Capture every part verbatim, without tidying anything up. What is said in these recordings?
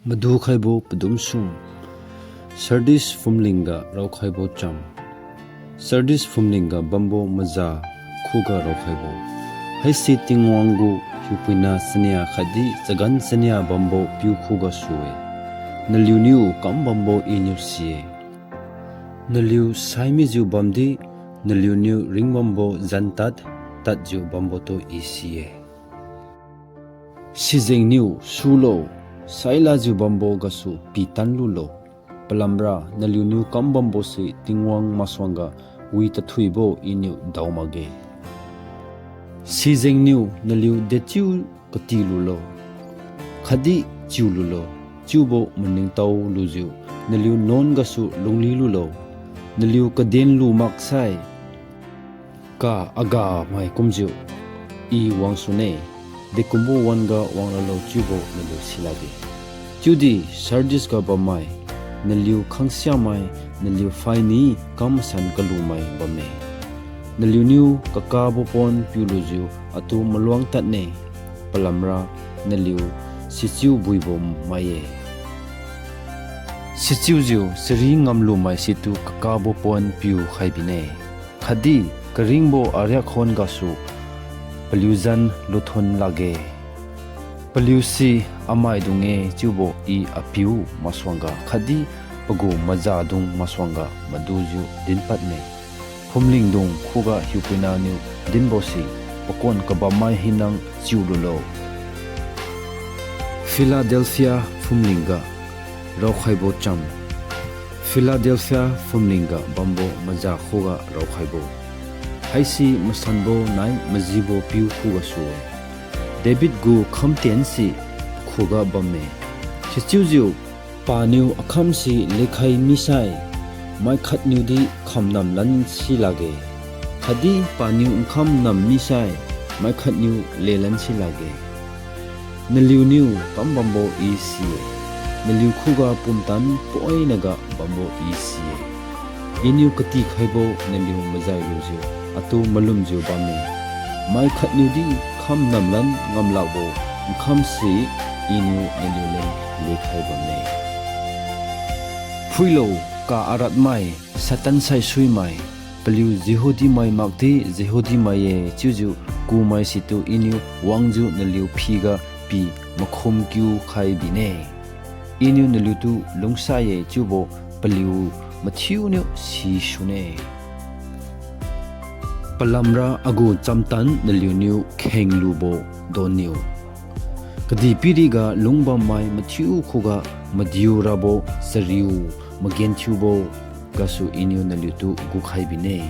Madukhaibo padum sum. Sardis phumlingga raokhaibo cham. Sardis phumlingga bambo maza khuga raokhaibo. Haise Tingwang gu hiupuina chania khatdi chagan chania bambo piu khugasu-e. Naliuniu kam bambo Iniu si-e. Naliu saimijiu bamdi, naliuniu ringbambo zan tad, tadjiu bambotu I si-e. Sijengniu sulo, sailajiu bambo gasu pitan lulo. Palamra naliuniu kam bambose Tingwang masuangga wi tathuibo Iniu dao makge. Sijengniu naliu dechiu kati lulo, khatdi chiu lulo, chiubo maningtao lujiu naliu nuan gasu lungli lulo. Naliu kaden lu maksai, ka aga mai kumjiu I wangsune, dekumbo wan-ga wang ralo chiubo naliu silakge. Chiudi Sardis ga bammai, naliu khangsiamai, naliu phaini kam masan kalumai bamme. Naliuniu kakabo pon piulujiu atu maluang tadne, palamra naliu sichiu buibo mai-e. Sichiujiu chari ngamlumai situ kakabo pon piu khai bine. Khatdi karingbo ariak khon gasu paliu zan luthon lakge. Paliu si amaidung-e chiubo I apiu masuangga khatdi pagu mazadung masuangga madujiu dinpadme. Phumlingdung khuga hiupuina niu dinbose pakon kabammai hinang chiu lulo. Philadelphia phumlingga raokhaibo cham. Philadelphia phumlingga bambo maza khuga raokhaibo. Haise masanbo nai majibo piu khugasu-e. David gu khamtense pakhuga bamme. Sichiujiu paniu akhamse lekhai misai, maikhatniudi khamnam lan silakge. Khatdi paniu nkham nam misai, maikhatniu lelan silakge. Naliuniu kam bambo I si-e, naliu khuga pumtan poinaga bambo I si-e. Iniu katikhaibo naliu mazai lujiu atu malumjiu bamme. Maikhatniudi kham namlan ngamlakbo nkhamse Iniu naliu leng lekhai bamme. Phuilo, ka aratmai, Satan saisuimai, paliu Jehudi mai makdi Jehudi mai-e chiujiu kumai situ Iniu wangjiu naliu phiga pi makhum kiu khai bine. Iniu naliutu lungsa-e chiubo paliu mathiuniu sisune. Palamra agu chamtan naliuniu khenglubo donniu, kadihpiriga lungbammai mathiu khuga madiu rabo chariu magenthiubo gasu Iniu naliutu gukhai bine.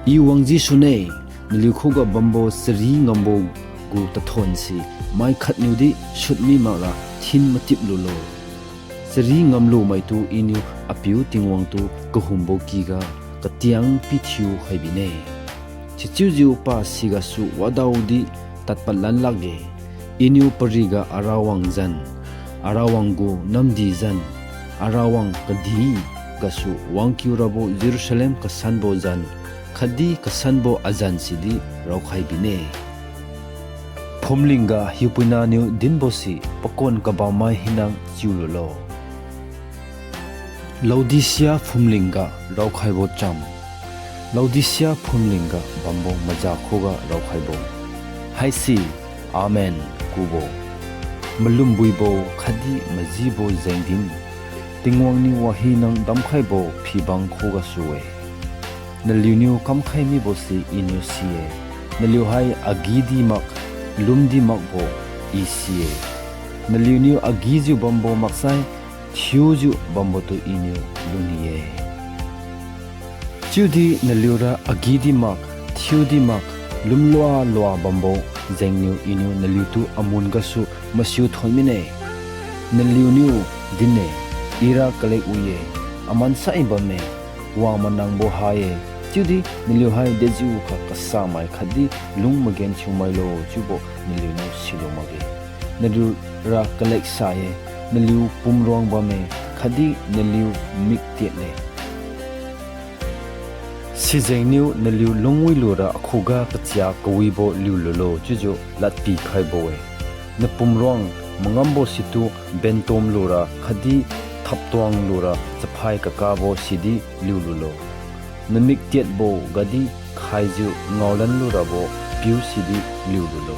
I wangji sune, naliu khuga bambo chari ngambo gu tathonse maikhatniudi sutmi makra thin matip lulo. Chari ngamlu maitu Iniu Apiu Tingwang tu kahumbo kyga katiang pithiu khai bine. Sichiujiu pasi gasu wadaodi tadpadlan lakge. Iniu pariga arawang zan, arawang gu namdi zan, arawang kadih gasu wangkiu rabo Jerusalem kasanbo zan, khatdi kasanbo azan sidi raokhai bine. Phumlingga hiupuina niu dinbose pakon kabammai hinang chiululo. Laodicea phumlingga raokhaibo cham. Laodicea phumlingga bambo maza khuga raokhaibo. Haise Amen kubo, malumbuibo khatdi majibo jengdin, Tingwang niu wahina damkhaibo phibang khugasu-e. Naliuniu kamkhai mibose Iniu si-e. Naliu hai agidi mak, lumdi makbo I si-e. Naliuniu agijiu bambo maksai, thiujiu bambotu Iniu luni-e. Chiudi naliura agidi mak, thiudi mak, lumlua lua bambo jengniu Iniu naliutu amun gasu masiu thon mine. Naliuniu din-e, ira kalek wi-e, amansai bamme, wang manangbo ha-e, chiudi naliu hai dejiukha kasamai khatdi lung magenthiu mailo chiubo naliuniu silu makge. Naliura kaleksa-e, naliu pumruang bamme, khatdi naliu mik tiat-e. Sijengniu naliu lungwi lura akhuga kachia kawibo liululo chiujiu ladpikhaibo-e. Napumruang mangambo situ bentom lura khatdi thaptuang lura chaphai kakabo sidi liululo. Namik tiatbo gadi khaijiu ngaolan lurabo piu sidi liululo.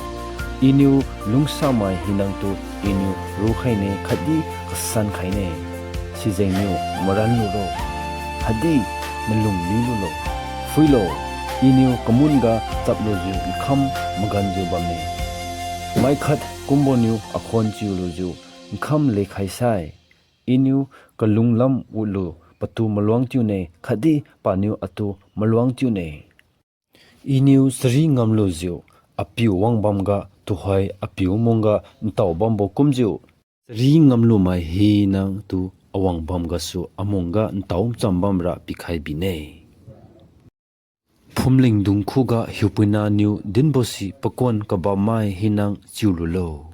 Iniu lungsamai hinatu Iniu rukhaine khatdi kasan khaine. Sijengniu maran luro, khatdi malung lilulo. Phuilo, Iniu kamun ga chaplujiu nkham maganjiu bamme. Maikhat kumboniu akhuan chiulujiu nkham lekhai sai. Iniu kalunglam wutlu patu maluang tiune khatdi paniu atu maluang tiune. Iniu chari ngamlujiu apiu wangbam ga tuhoi apiu mungga ntao bambo kumjiu, chari ngamlumai hinatu awang bam gasu amung ga ntao ncham bamra pikhai bine. Phumlingdung khuga hiupuina niu dinbo si pakuan kabammai hinang chiululo.